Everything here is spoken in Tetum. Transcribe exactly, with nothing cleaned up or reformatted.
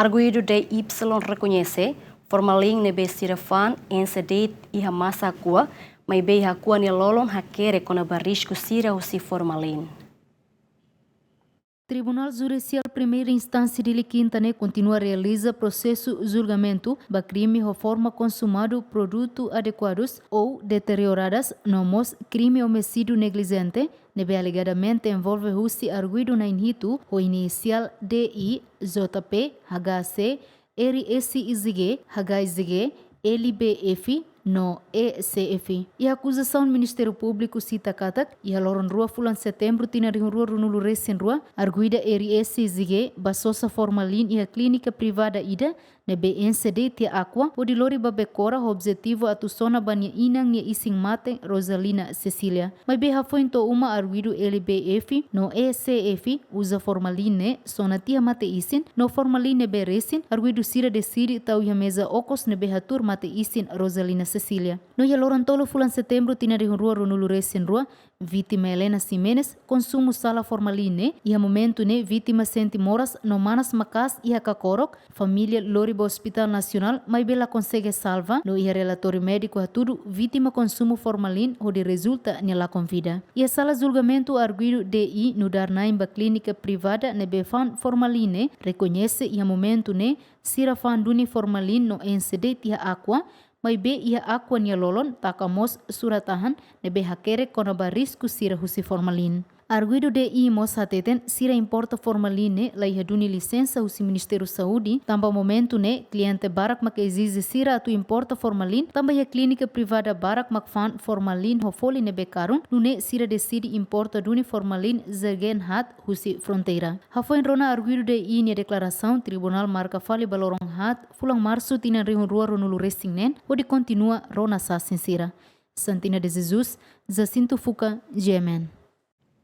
Arguidu D I rekoñese formalin ne'ebé sira fa'an enxe de'it iha masa Akua, maibé iha Akua nia lolon hakerek kona-ba risku sira husi formalin. Tribunál Judisiál Primeira Instánsia Dili Kinta ne'e kontinua realiza prosesu julgamentu ba krime ho forma konsumadu produtu adekuadus ou deterioradas, no mós krime omisidiu neglijente, ne'ebé alegadamente envolve husi arguidu na'in hitu ho inisiál D I, J P, H C, R S I J G, H I J G, L B F no E C F. Iha akuzasaun Ministériu Públiku sita katak, iha loron rua fulan Setembru tinan rihun rua ruanulu resin rua, arguida R S I J G bá sosa formalin iha klínika privada ida ne'ebé enxe de'it iha Akua, hodi lori ba Bekora ho objetivu atu sona ba nia inan nia isin-mate Rosalina Cecília. Maibé hafoin to'o uma arguidu L B F no E C F uza formalin ne'e sona tiha mate-isin, no formalin ne'ebé resin arguidu sira deside tau iha meza okos ne'ebé hatuur mate-isin Rosalina Cecília. No iha loron tolu fulan Setembru tinan rihun rua ruanulu resin rua, vítima Helena Ximenes konsumu sala formalin ne'e, iha momentu ne'e vítima sente moras no manas maka'as iha kakorok, família lori ba Hospital Nasionál, maibé la konsege salva, no iha relatóriu médiku hatudu vítima konsumu formalin hodi rezulta nia lakon vida. Iha sala julgamentu arguidu D I nu'udar na'in ba klínika privada ne'ebé fa'an formalin ne'e, rekoñese iha momentu ne'e sira fa'an duni formalin no enxe de'it iha Akua, maibé iha Akua nia lolon taka mós surat-tahan ne'ebé hakerek kona-ba risku sira husi formalin. Arguidu D I mós hateten sira importa formalin ne'e la iha duni lisensa husi Ministériu Saúde, tanba momentu ne'e kliente barak mak ezije sira atu importa formalin, tanba iha klínika privada barak mak fa'an formalin ho folin ne'ebé karun, nune'e sira deside importa duni formalin Zergenhat husi fronteira. Hafoin rona arguidu D I nia deklarasaun, tribunál marka fali ba loron haat, fulan Marsu tinan rihun rua ruanulu resin neen, hodi kontinua rona sasin sira. Santina de Jesus, Jacinto Fuca, G M N.